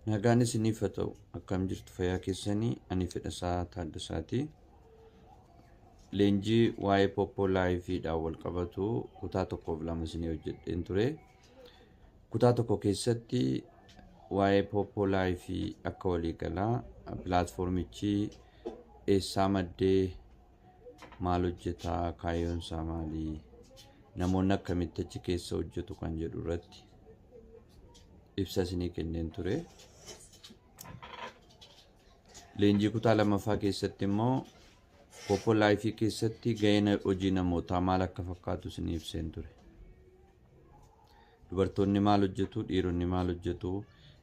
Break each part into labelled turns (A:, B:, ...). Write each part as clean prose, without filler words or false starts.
A: Nagaan isiniif haa ta'u. Akkam jirtu? Fayyaa keessanii? Ani Fedhasaa Taaddasaati. Leenjii waa'ee Poppo Laayifiidhaan wal qabatu kutaa tokkoof lama isinii hojjedheen ture. Kutaa tokko keessatti waa'ee Poppo Laayifii akka waliigalaa, pilaatfoormichi eessaa maddee, maal hojjetaa, kaayyoon isaa maalii, namoonni akkamitti achi keessa hojjetu kan jedhu irratti ibsa isinii kenneen ture. Leenjii kutaa lammaffaa keessatti immoo Poppo Laayifii keessatti gaheen hojii namootaa maal akka fakkaatu isinii ibseen ture. Dubartoonni maal hojjetu, dhiironni maal hojjetu,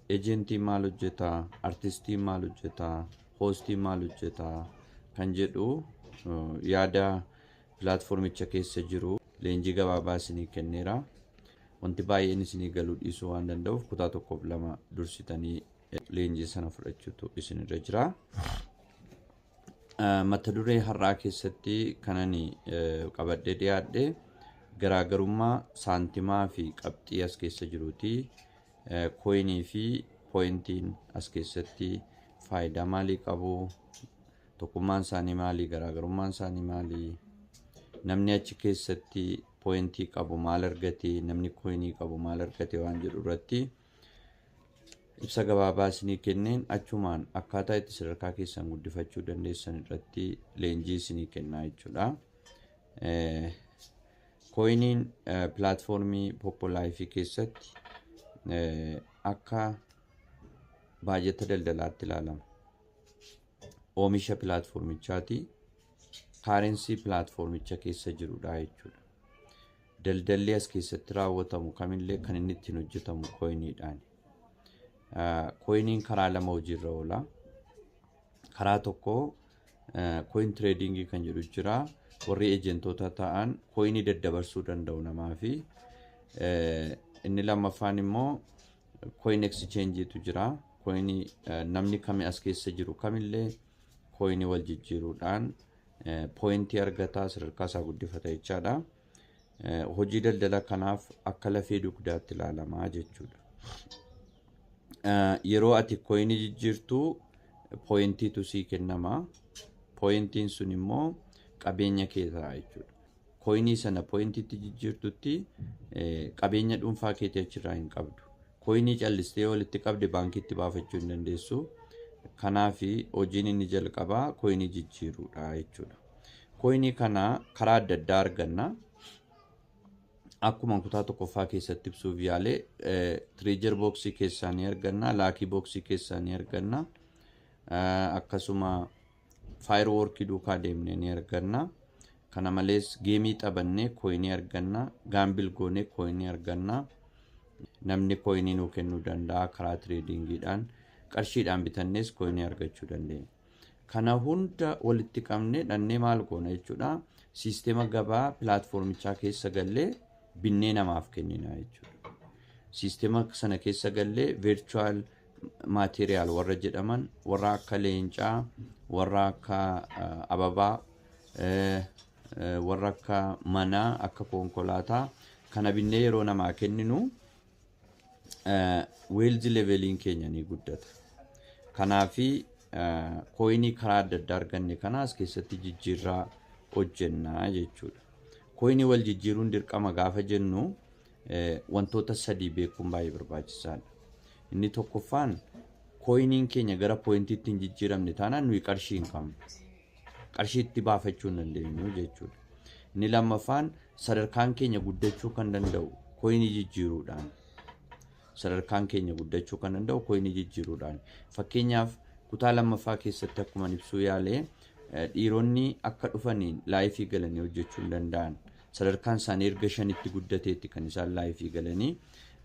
A: ejentiin maal hojjeta, artistiin maal hojjeta, hoostiin maal hojjeta kan jedhu yaada pilaatfoormicha keessa jiru leenjii gabaabaa isinii kenneera. Wanti baay'een isinii galuu dhiisuu waan danda'uuf, kutaa tokkoof lama dursitanii leenjii sana fudhachuutu isinirra jira. Mata duree har'aa keessatti kan ani qabadhee dhiyaadhe garaagarummaa saantimaa fi qabxii as keessa jiruuti. Kooyinii fi pooyintiin as keessatti faayidaa maalii qabu? Tokkummaan isaanii maalii? Garaagarummaan isaanii maalii? Namni achi keessatti pooyintii qabu maal argate? Namni kooyinii qabu maal argate waan jedhu irratti ibsa gabaabaa isinii kenneen, achumaan akkaataa itti sadarkaa keessan guddifachuu dandeessan irratti leenjii isinii kennaa jechuudha. Kooyiniin pilaatfoormii Poppo Laayifii keessatti akka baajata daldalaatti ilaalama. Oomisha pilaatfoormichaati. Kaarensii pilaatfoormicha keessa jirudha jechuudha. Daldalli as keessatti raawwatamu kamillee kan inni ittiin hojjetamu kooyiniidhaan. Kooyiniin karaa lama hojiirra oola. Karaa tokko coin tradingii kan jedhu jira. Warri ejentoota ta'an kooyinii daddabarsuu danda'u namaa fi inni lammaffaan immoo coin exchangeetu jira. Kooyinii namni kami as keessa jiru kamillee kooyinii wal jijjiiruudhaan pooyintii argataa, sadarkaa isaa guddifata jechaadha. Hojii daldala kanaaf akka lafee dugdaatti ilaalamaa jechuudha. Yeroo ati kooyinii jijjiirtu pooyintiitu sii kennama. Pooyintiin sun immoo qabeenya kee ta'a jechuudha. Kooyinii sana pooyintiitti jijjiirtutti qabeenya dhuunfaa keetii achirraa hin qabdu. Kooyinii callistee walitti qabde baankiitti baafachuu hin dandeessu. Kanaaf hojiin inni jalqabaa kooyinii jijjiiruudha jechuudha. Kooyinii kana karaa adda addaa arganna. Akkuma kutaa tokkoffaa keessatti ibsuuf yaale, treasure boxii keessaa ni arganna, lucky boxii keessaa ni arganna, akkasuma fireworkii duukaa deemnee ni arganna. Kana malees geemii taphannee kooyinii arganna, gamble goonee kooyinii arganna. Namni kooyinii nuu kennuu danda'a, karaa tradingiidhaan qarshiidhaan bitannees kooyinii argachuu dandeenya. Kana hunda walitti qabnee dhannee maal goona jechuudha? Siisteema gabaa pilaatfoormichaa keessa gallee binnee namaaf kennina jechuudha. Siisteema sana keessa gallee virtual material warra jedhaman, warra akka leencaa, warra akka ababaa, warra akka manaa, akka konkolaataa kana binnee yeroo namaa kenninu wealth leveliin keenya ni guddata. Kanaafi kooyinii karaa adda addaa arganne kana as keessatti jijjiirraa hojjennaa jechuudha. Kooyinii wal jijjiiruun dirqama gaafa jennu wantoota sadii beekuun baay'ee barbaachisaadha. Inni tokkoffaan, kooyiniin keenya gara pooyintiitti hin jijjiiramne taanaan nuyi qarshii hin qabnu. Qarshii itti baafachuu hin dandeenyu jechuudha. Inni lammaffaan, sadarkaan keenya guddachuu kan danda'u kooyinii jijjiiruudhaan. Sadarkaan keenya guddachuu kan danda'u kooyinii jijjiiruudhaan. Fakkeenyaaf, kutaa lammaffaa keessatti akkuma ibsuu yaalee, dhiironni akka dhufaniin laayifii galanii hojjechuu hin danda'an. Sadarkaan isaanii erga shanitti guddateetti kan isaan laayifii galanii.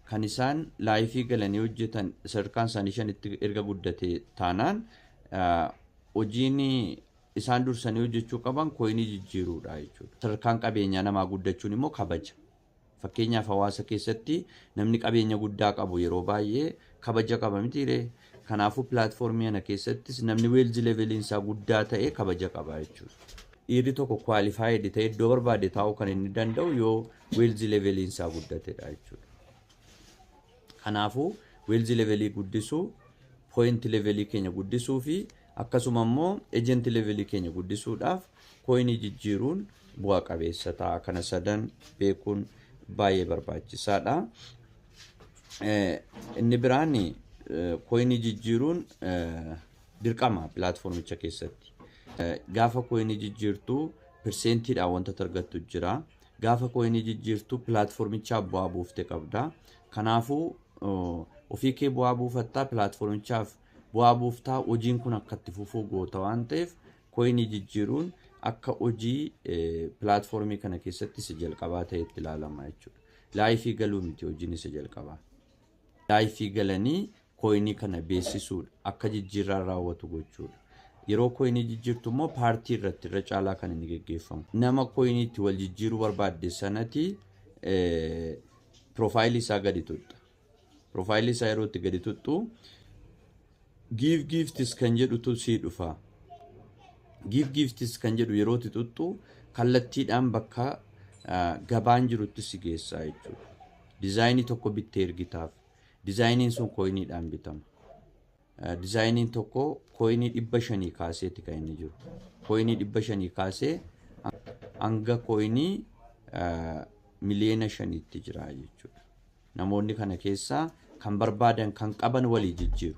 A: Kan isaan laayifii galanii hojjetan sadarkaan isaanii shanitti erga guddate taanaan, hojiin isaan dursanii hojjechuu qaban kooyinii jijjiiruudha jechuudha. Sadarkaan qabeenyaa namaa guddachuun immoo kabaja. Fakkeenyaaf, hawaasa keessatti namni qabeenya guddaa qabu yeroo baay'ee kabaja qaba mitiiree? Kanaafuu pilaatfoormii kana keessattis namni wealth leveliin isaa guddaa ta'e kabaja qaba jechuudha. Dhiirri tokko qualified ta'e iddoo barbaade taa'uu kan inni danda'u yoo wealth leveliin isaa guddatedha jechuudha. Kanaafuu wealth levelii guddisuu Point levelii keenya guddisuu fi akkasuma immoo agent levelii keenya guddisuudhaaf coinii jijjiiruun bu'a qabeessa ta'a. Kana sadan beekuun baay'ee barbaachisaadha. Inni biraan coinii jijjiiruun dirqama platformicha keessatti. Gaafa coinii jijjiirtu percentiidhaan wanta argattu jira. Gaafa coinii jijjiirtu platformichaaf bu'aa buuftee qabda. Kanaafuu ofii kee bu'aa buufattaa, platformichaaf bu'aa buuftaa, hojiin kun akka itti fufuu goota waan ta'eef coinii jijjiiruun akka hojii platformii kana keessatti isa jalqabaa ta'etti ilaalama jechuudha. Liveii galuu miti hojiin isa jalqabaa. Liveii galanii coinii kana beeksisuudha. Akka jijjiirraan raawwatu gochuudha. Yeroo coinii jijjiirtu immoo partyii irratti irra caalaa kan inni geggeeffamu. Nama coinii itti wal jijjiiruu barbaadde sanatti profileii isaa gadi tuqxa. Profileii isaa yeroo itti gadi tuqxu "give gifts" kan jedhutu sii dhufa. "Give gifts" kan jedhu yeroo itti tuqxu kallattiidhaan bakka gabaan jirutti si geessaa jechuudha. Designii tokko bittee ergitaaf. Designiin sun coiniidhaan bitama. Designiin tokko coinii 500 kaaseeti kan inni jiru. Coinii 500 kaasee hanga coinii 5 miliyoona jira jechuudha. Namoonni kana keessaa kan barbaadan kan qaban walii jijjiiru.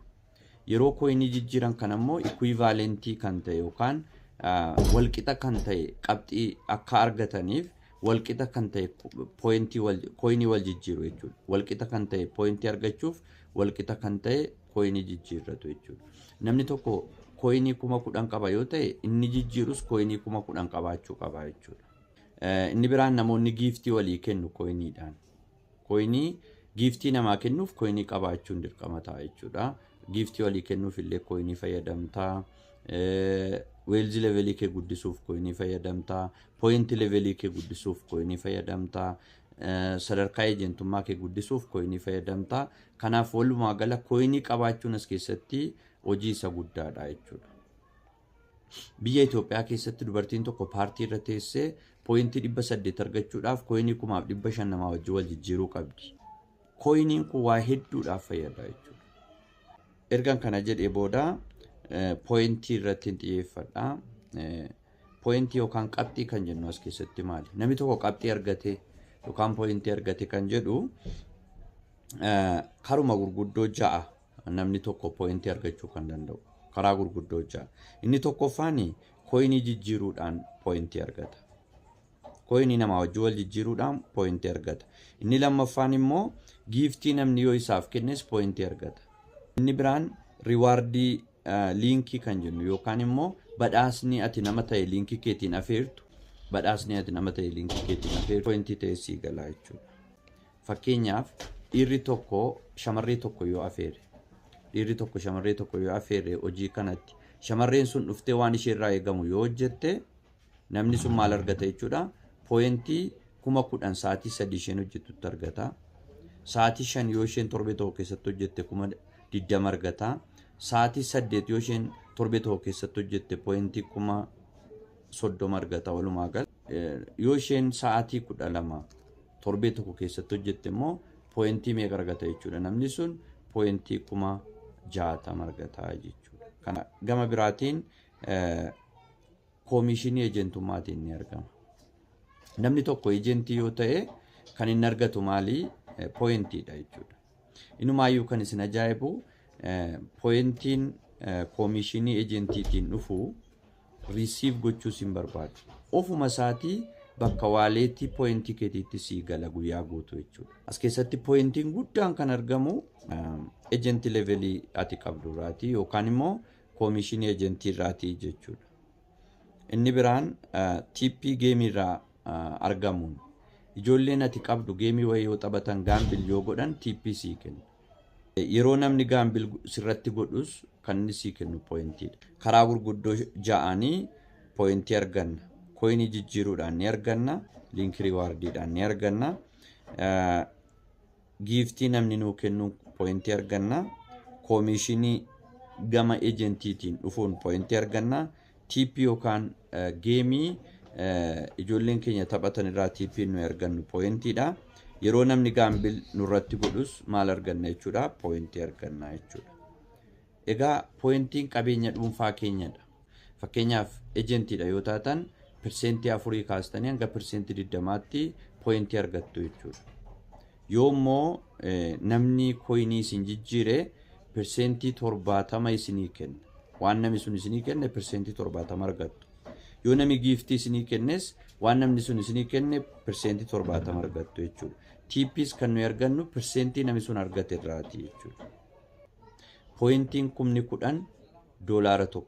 A: Yeroo coinii jijjiiran kan ammoo equivalentii kan ta'e yookaan walqixa kan ta'e qabxii akka argataniif walqixa kan ta'e pointii coinii wal jijjiiru jechuudha. Walqixa kan ta'e pointii argachuuf walqixa kan ta'e coinii jijjiirratu jechuudha. Namni tokko coinii 10,000 qaba yoo ta'e, inni jijjiirus coinii 10,000 qabaachuu qaba jechuudha. Inni biraan namoonni giftii walii kennu coiniidhaan. Coinii giftii namaa kennuuf coinii qabaachuun dirqama ta'a jechuudha. Giftii walii kennuuf illee coinii fayyadamtaa. Wealth levelii kee guddisuuf coinii fayyadamtaa. Point levelii kee guddisuuf coinii fayyadamtaa. Sadarkaa ejentummaa kee guddisuuf coinii fayyadamtaa. Kanaaf walumaa gala coinii qabaachuun as keessatti hojii isa guddaadha jechuudha. Biyya Itoophiyaa keessatti dubartiin tokko partyii irra teessee pointii 800 argachuudhaaf coinii 1500 namaa wajjin wal jijjiiruu qabdi. Coiniin kun waa hedduudhaaf fayyada jechuudha. Ergan kana jedhee booda pointii irratti xiyyeeffadha. Pointii yookaan qabxii kan jennu as keessatti maali? Namni tokko qabxii argate yookaan pointii argate kan jedhu karuma gurguddoo ja'a namni tokko pointii argachuu kan danda'u. Karaa gurguddoo ja'a. Inni tokkoffaan coinii jijjiiruudhaan pointii argata. Coinii namaa wajjin wal jijjiiruudhaan pointii argata. Inni lammaffaan immoo giftii namni yoo isaaf kennes pointii argata. Inni biraan rewardii linkii kan jennu yookaan immoo badhaasni ati nama ta'e linkii keetiin afeertu, badhaasni ati nama ta'e linkii keetiin afeertu pointii ta'e sii galaa jechuudha. Fakkeenyaaf, dhiirri tokko shamarree tokko yoo afeere, dhiirri tokko shamarree tokko yoo afeere, hojii kanatti shamarreen sun dhuftee waan isheerraa eegamu yoo hojjette, namni sun maal argata jechuudha? Pointii 10,000 sa'aatii 3 isheen hojjettutti argata. Sa'aatii 5 yoo isheen torbee tokko keessatti hojjette 20,000 argata. Sa'aatii 8 yoo isheen torbee tokko keessatti hojjette pointii 30,000 argata walumaa gala. Yoo isheen sa'aatii 12 torbee tokko keessatti hojjette immoo pointii meeqa argata jechuudha? Namni sun pointii 60,000 argata jechuudha. Kana gama biraatiin commissionii ejentummaatiin ni argama. Namni tokko agentii yoo ta'e kan inni argatu maali? Pointiidha jechuudha. Inumaayyuu kan isin ajaa'ibu pointiin commissionii agentiitiin dhufu receive gochuus hin barbaadu. Ofuma isaatii bakka walletii pointii keetiitti sii gala guyyaa guutuu jechuudha. As keessatti pointiin guddaan kan argamu agentii levelii ati qabdu irraati yookaan immoo commissionii agentii irraati jechuudha. Inni biraan tippii gameii irraa argamuun ijoolleen ati qabdu gameii wayii yoo taphatan, gamble yoo godhan, tippii sii kennu. Yeroo namni gamble sirratti godhus kan inni sii kennu pointiidha. Karaa gurguddoo ja'anii pointii arganna. Coinii jijjiiruudhaan ni arganna. Link rewardiidhaan ni arganna. Giftii namni nuu kennu pointii arganna. Commissionii gama agentiitiin dhufuun pointii arganna. Tippii yookaan gameii ijoolleen keenya taphatan irraa tippiin nuyi argannu pointiidha. Yeroo namni gamble nurratti godhus maal arganna jechuudha? Pointii arganna jechuudha. Egaa pointiin qabeenya dhuunfaa keenyadha. Fakkeenyaaf, agentiidha yoo taatan, 4% kaastanii hanga 20%tti pointii argattu jechuudha. Yoo immoo namni coinii isin jijjiire, 70% isinii kenna. Waan namni sun isinii kenne 70% argattu. Yoo namni giftii isinii kennes, waan namni sun isinii kenne 70% argattu jechuudha. Tipiis kan nuyi argannu persentii namni sun argate irraati jechuudha. Pointiin 10,000 $1.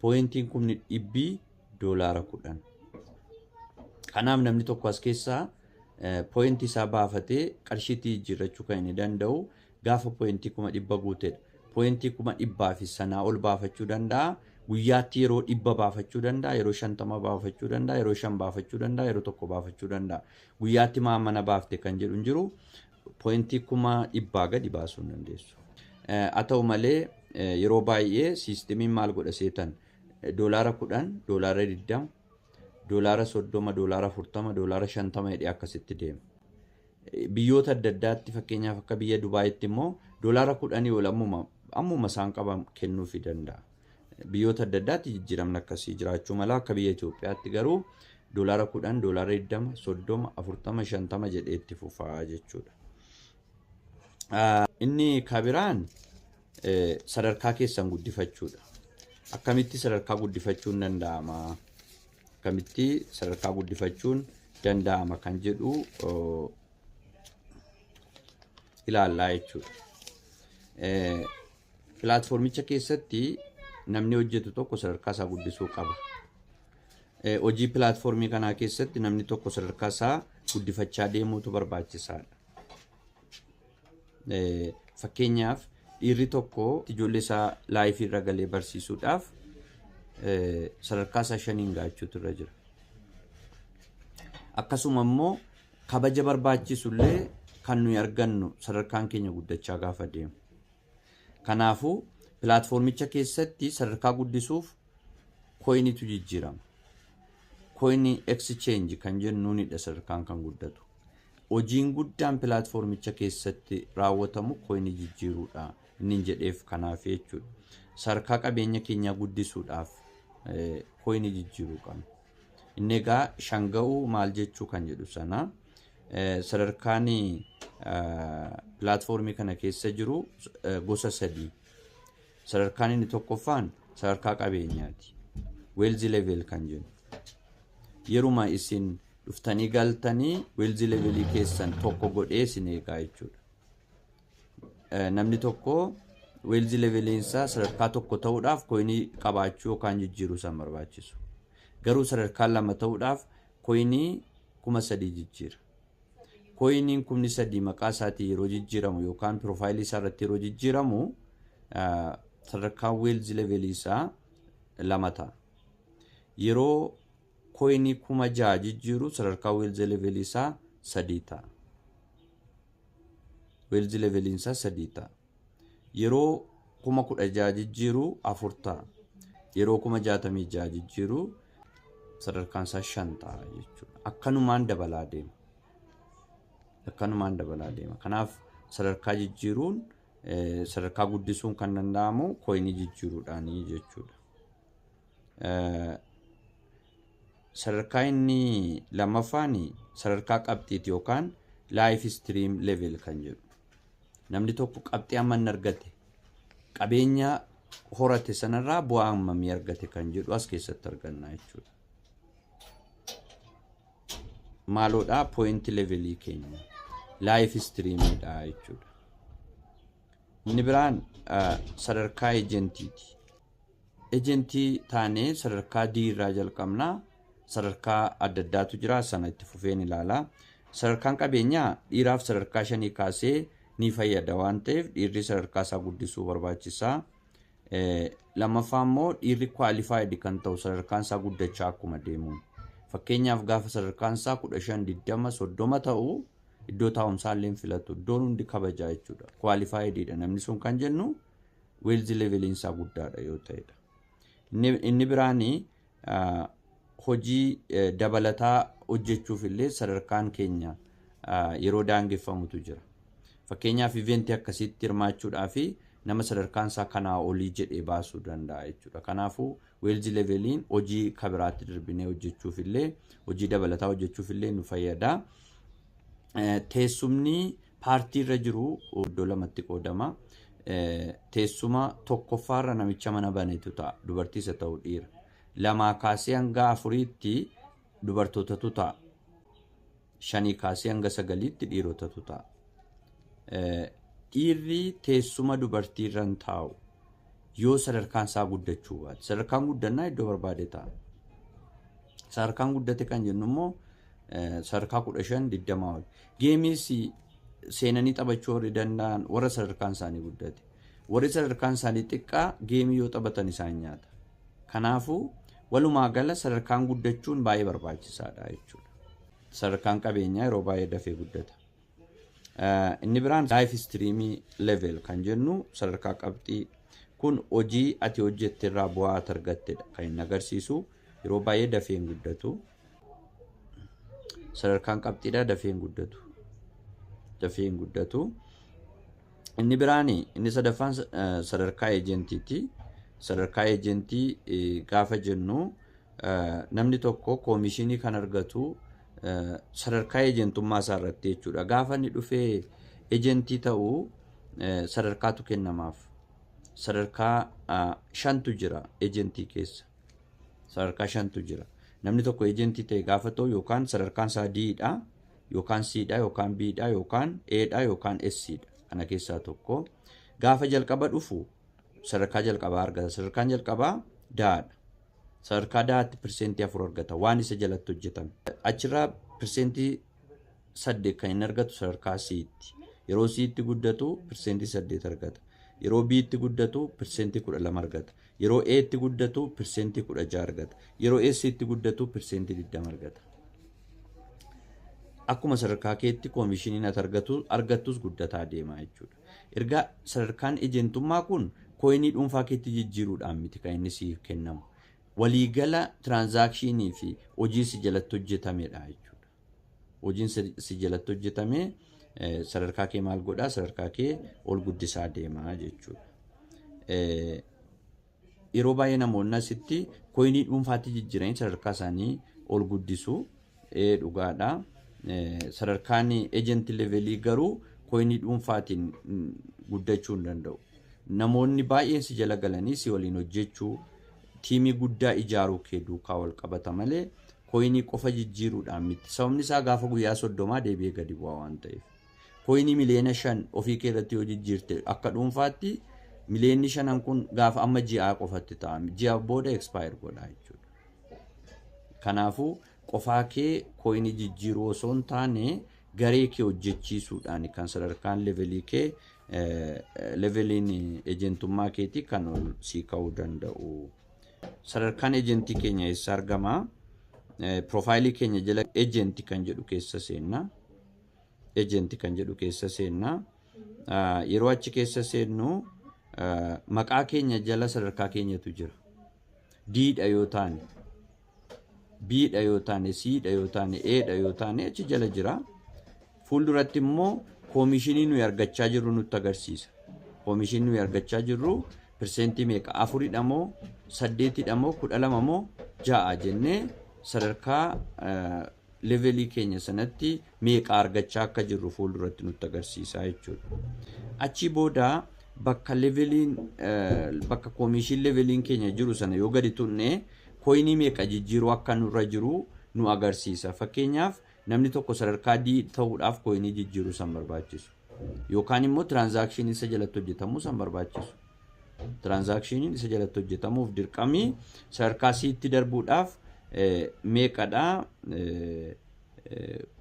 A: Pointiin 100,000 $10. Kanaaf namni tokko as keessaa pointii isaa baafatee qarshiitti jijjiirrachuu kan inni danda'u gaafa pointii 100,000 guutedha. Pointii 100,000 fi sanaa ol baafachuu danda'a. Guyyaatti yeroo 100 baafachuu danda'a, yeroo 50 baafachuu danda'a, yeroo 5 baafachuu danda'a, yeroo 1 baafachuu danda'a. Guyyaatti maa mana baafte kan jedhu hin jiru. Pointii 100,000 gadi baasuu hin dandeessu. Haa ta'u malee, yeroo baay'ee systemiin maal godha seetan? $10, $20, $30, $40, $50 jedhee akkasitti deema. Biyyoota adda addaatti, fakkeenyaaf akka biyya Dubaayitti immoo, $10 ol ammuma ammuma isaan qaban kennuufii danda'a. Biyyoota adda addaatti jijjiiramni akkasii jiraachuu mala. Akka biyya Itoophiyaatti garuu $10, $20, 30, 40, 50 jedhee itti fufaa jechuudha. Inni kabiraan sadarkaa keessan guddifachuudha. Akkamitti sadarkaa guddifachuun danda'ama? Akkamitti sadarkaa guddifachuun danda'ama kan jedhu ilaallaa jechuudha. Platformicha keessatti namni hojjetu tokko sadarkaa isaa guddisuu qaba. Hojii platformii kanaa keessatti namni tokko sadarkaa isaa guddifachaa deemuutu barbaachisaadha. Fakkeenyaaf, dhiirri tokko ijoollee isaa liveii irra galee barsiisuudhaaf sadarkaa isaa shaniin gaachuutu irra jira. Akkasuma immoo kabaja barbaachisullee kan nuyi argannu sadarkaan keenya guddachaa gaafa deemu. Kanaafuu platformicha keessatti sadarkaa guddisuuf coiniitu jijjiirama. Coinii exchange kan jennuunidha sadarkaan kan guddatu. Hojiin guddaan platformicha keessatti raawwatamu coinii jijjiiruudha. Inni jedheef kanaaf jechuudha. Sadarkaa qabeenya keenyaa guddisuudhaaf coinii jijjiiruu qabna. Inni egaa shanga'uu maal jechuu kan jedhu sana, sadarkaan platformii kana keessa jiru gosa sadii. Sadarkaan inni tokkoffaan sadarkaa qabeenyaati. Wealth level kan jennu. Yeruma isin dhuftanii galtanii wealth levelii keessan tokko godhee isin eegaa jechuudha. Namni tokko wealth leveliinsaa sadarkaa tokko ta'uudhaaf coinii qabaachuu yookaan jijjiiruu isaan barbaachisu. Garuu sadarkaa lama ta'uudhaaf coinii 3,000 jijjiira. Coiniin 3,000 maqaa isaatii yeroo jijjiiramu yookaan profileii isaa irratti yeroo jijjiiramu, sadarkaan wealth levelii isaa lama ta'a. Yeroo coinii 6,000 jijjiiru, sadarkaa wealth levelii isaa sadii ta'a. Wealth leveliin isaa sadii ta'a. Yeroo 16,000 jijjiiru, afur ta'a. Yeroo 66,000 jijjiiru, sadarkaan isaa shan ta'a jechuudha. Akkanumaan dabalaa deema. Akkanumaan dabalaa deema. Kanaaf sadarkaa jijjiiruun, sadarkaa guddisuun kan danda'amu coinii jijjiiruudhaanii jechuudha. Sadarkaa inni lammaffaan sadarkaa qabxiiti yookaan live stream level kan jedhu. Namni tokko qabxii amma inni argate, qabeenya horate sanarraa bu'aa hammamii argate kan jedhu as keessatti arganna jechuudha. Maaloodhaa? Point levelii keenya live streamiidha jechuudha. Inni biraan sadarkaa agentiiti. Agentii taanee sadarkaa D irraa jalqabnaa, sadarkaa adda addaatu jira, sana itti fufeen ilaalaa. Sadarkaan qabeenyaa dhiiraaf sadarkaa shanii kaasee ni fayyada waan ta'eef, dhiirri sadarkaa isaa guddisuu barbaachisaa. Lammaffaa immoo dhiirri qualified kan ta'u sadarkaan isaa guddachaa akkuma deemuun. Fakkeenyaaf, gaafa sadarkaan isaa 15, 20, 30 ta'u, iddoo taa'umsaa illee hin filatu. Iddoon hundi kabajaa jechuudha. Qualifiedidha namni sun kan jennu wealth leveliin isaa guddaadha yoo ta'edha. Inni biraanii hojii dabalataa hojjechuuf illee sadarkaan keenya yeroo daangeffamutu jira. Fakkeenyaaf, eventii akkasiitti hirmaachuudhaa fi nama sadarkaan isaa kanaa olii jedhee baasuu danda'a jechuudha. Kanaafuu wealth leveliin hojii kabiraatti darbinee hojjechuuf illee, hojii dabalataa hojjechuuf illee nu fayyada. Teessumni paartii irra jiru iddoo lamatti qoodama. Teessuma tokkoffaarra namicha mana banetu ta'a. Dubartiis haa ta'u dhiira. Lamaa kaasee hanga afuriitti dubartootatu ta'a. Shanii kaasee hanga sagaliitti dhiirotatu ta'a. Dhiirri teessuma dubartii irra hin taa'u yoo sadarkaan isaa guddachuu baate. Sadarkaan guddannaa iddoo barbaade ta'a. Sadarkaan guddate kan jennu immoo sadarkaa 15, 20 ol. Gameiis seenanii taphachuu warri danda'an warra sadarkaan isaanii guddate. Warri sadarkaan isaanii xiqqaa gameii yoo taphatan isaan nyaata. Kanaafuu walumaa gala sadarkaan guddachuun baay'ee barbaachisaadha jechuudha. Sadarkaan qabeenyaa yeroo baay'ee dafee guddata. Inni biraan live streamii level kan jennu sadarkaa qabxii kun hojii ati hojjette irraa bu'aa ati argattedha kan inni agarsiisu. Yeroo baay'ee dafee hin guddatu. Sadarkaan qabxiidhaa dafee hin guddatu. Dafee hin guddatu. Inni biraan, inni sadaffaan sadarkaa agentiiti. Sadarkaa agentii gaafa jennu, namni tokko commissionii kan argatu sadarkaa agentummaa isaa irratti jechuudha. Gaafa inni dhufee agentii ta'u sadarkaatu kennamaaf. Sadarkaa shantu jira agentii keessa. Sadarkaa shantu jira. Namni tokko agentii ta'e gaafa ta'u, yookaan sadarkaan isaa D'dha, yookaan C'dha, yookaan B'dha, yookaan A'dha, yookaan S'dha. Kana keessaa tokko. Gaafa jalqaba dhufu sadarkaa jalqabaa argata. Sadarkaan jalqabaa D'dha. Sadarkaa D'tti 4% argata waan isa jalatti hojjetame. Achirraa 8% kan inni argatu sadarkaa C'tti. Yeroo C'tti guddatu 8% argata. Yeroo B'tti guddatu 12% argata. Yeroo A'tti guddatu 16% argata. Yeroo S'tti guddatu 20% argata. Akkuma sadarkaa keetti commissioniin ati argattus guddataa deema jechuudha. Erga sadarkaan agentummaa kun coinii dhuunfaa keetti jijjiiruudhaan miti kan inni siif kennamu. Waliigala transactionii fi hojii si jalatti hojjetamedha jechuudha. Hojiin si jalatti hojjetame sadarkaa kee maal godhaa? Sadarkaa kee ol guddisaa deema jechuudha. Yeroo baay'ee namoonni asitti coinii dhuunfaatti jijjiiranii sadarkaa isaanii ol guddisu, dhugaadha. Sadarkaan agent levelii garuu coinii dhuunfaatiin guddachuu hin danda'u. Namoonni baay'een si jala galanii si waliin hojjechuu, teamii guddaa ijaaruu kee duukaa wal qabata malee coinii qofa jijjiiruudhaan miti. Sababni isaa gaafa guyyaa 30 deebi'ee gadi bu'aa waan ta'eef. Coinii 5 miliyoona ofii kee irratti yoo jijjiirte akka dhuunfaatti, 5 miliyoonni kun gaafa amma ji'aa qofatti ta'a. Ji'a booda expire godha jechuudha. Kanaafuu qofaa kee coinii jijjiiruu osoo hin taane, garee kee hojjechiisuudhaan kan sadarkaan levelii kee, leveliin agentummaa keetii kan ol sii ka'uu danda'u. Sadarkaan agentii keenya eessa argama? Profileii keenya jala agentii kan jedhu keessa seenna. Agentii kan jedhu keessa seenna. Yeroo achi keessa seennu maqaa keenya jala sadarkaa keenyatu jira. D'dha yoo taane, B'dha yoo taane, C'dha yoo taane, A'dha yoo taane achi jala jira. Fuulduratti immoo commissionii nuyi argachaa jirru nutti agarsiisa. Commissionii nuyi argachaa jirru percentii meeqa? Afuridha moo, saddeetidha moo, 12 moo, ja'a jennee sadarkaa levelii keenya sanatti meeqa argachaa akka jirru fuulduratti nutti agarsiisa jechuudha. Achi booda bakka leveliin, bakka commission leveliin keenya jiru sana yoo gadi tuqne, coinii meeqa jijjiiruu akka nurra jiru nu agarsiisa. Fakkeenyaaf, namni tokko sadarkaa D ta'uudhaaf coinii jijjiiruu san barbaachisu. Yookaan immoo transactionii isa jalatti hojjetamuu san barbaachisu. Transactioniin isa jalatti hojjetamuuf dirqamii sadarkaa C'tti darbuudhaaf meeqadhaa?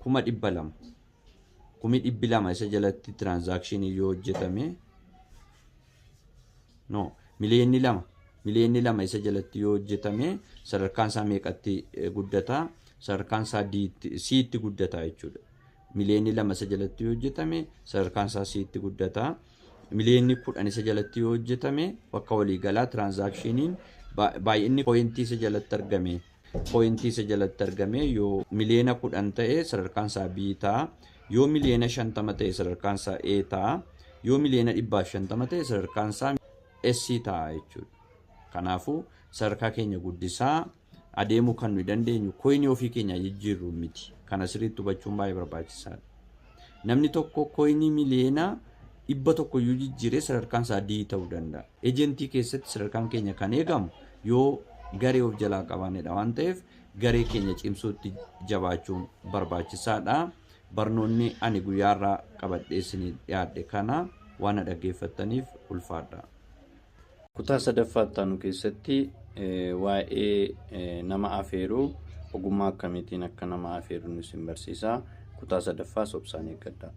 A: 200,000. 200,000 isa jalatti transactionii yoo hojjetame, no, 2 miliyoonni, 2 miliyoonni isa jalatti yoo hojjetame, sadarkaan isaa meeqatti guddata? Sadarkaan isaa C'tti guddata jechuudha. 2 miliyoonni isa jalatti yoo hojjetame, sadarkaan isaa C'tti guddata. 10 miliyoonni isa jalatti yoo hojjetame, bakka waliigalaa transactioniin baay'inni pointii isa jalatti argame, pointii isa jalatti argame yoo 10 miliyoona ta'e, sadarkaan isaa B ta'a. Yoo 50 miliyoona ta'e, sadarkaan isaa A ta'a. Yoo 150,000,000 ta'e sadarkaan isaa S ta'a jechuudha. Kanaafuu sadarkaa keenya guddisaa adeemuu kan nuyi dandeenyu coinii ofii keenya jijjiirru miti. Kana sirriitti hubachuun baay'ee barbaachisaadha. Namni tokko coinii 100,000,000 iyyuu jijjiiree sadarkaan isaa D ta'uu danda'a. Agentii keessatti sadarkaan keenya kan eegamu yoo garee of jalaa qabaanidha waan ta'eef garee keenya cimsuutti jabaachuun barbaachisaadha. Barnoonni ani guyyaarraa qabadhee isinii dhiyaadhe kana waan na dhaggeeffattaniif ulfaadha. Kutaa sadaffaa ittaanu keessatti waa'ee nama afeeruu ogummaa akkamiitiin akka nama afeeru isin barsiisa. Kutaa sadaffaa obsaan eeggadha.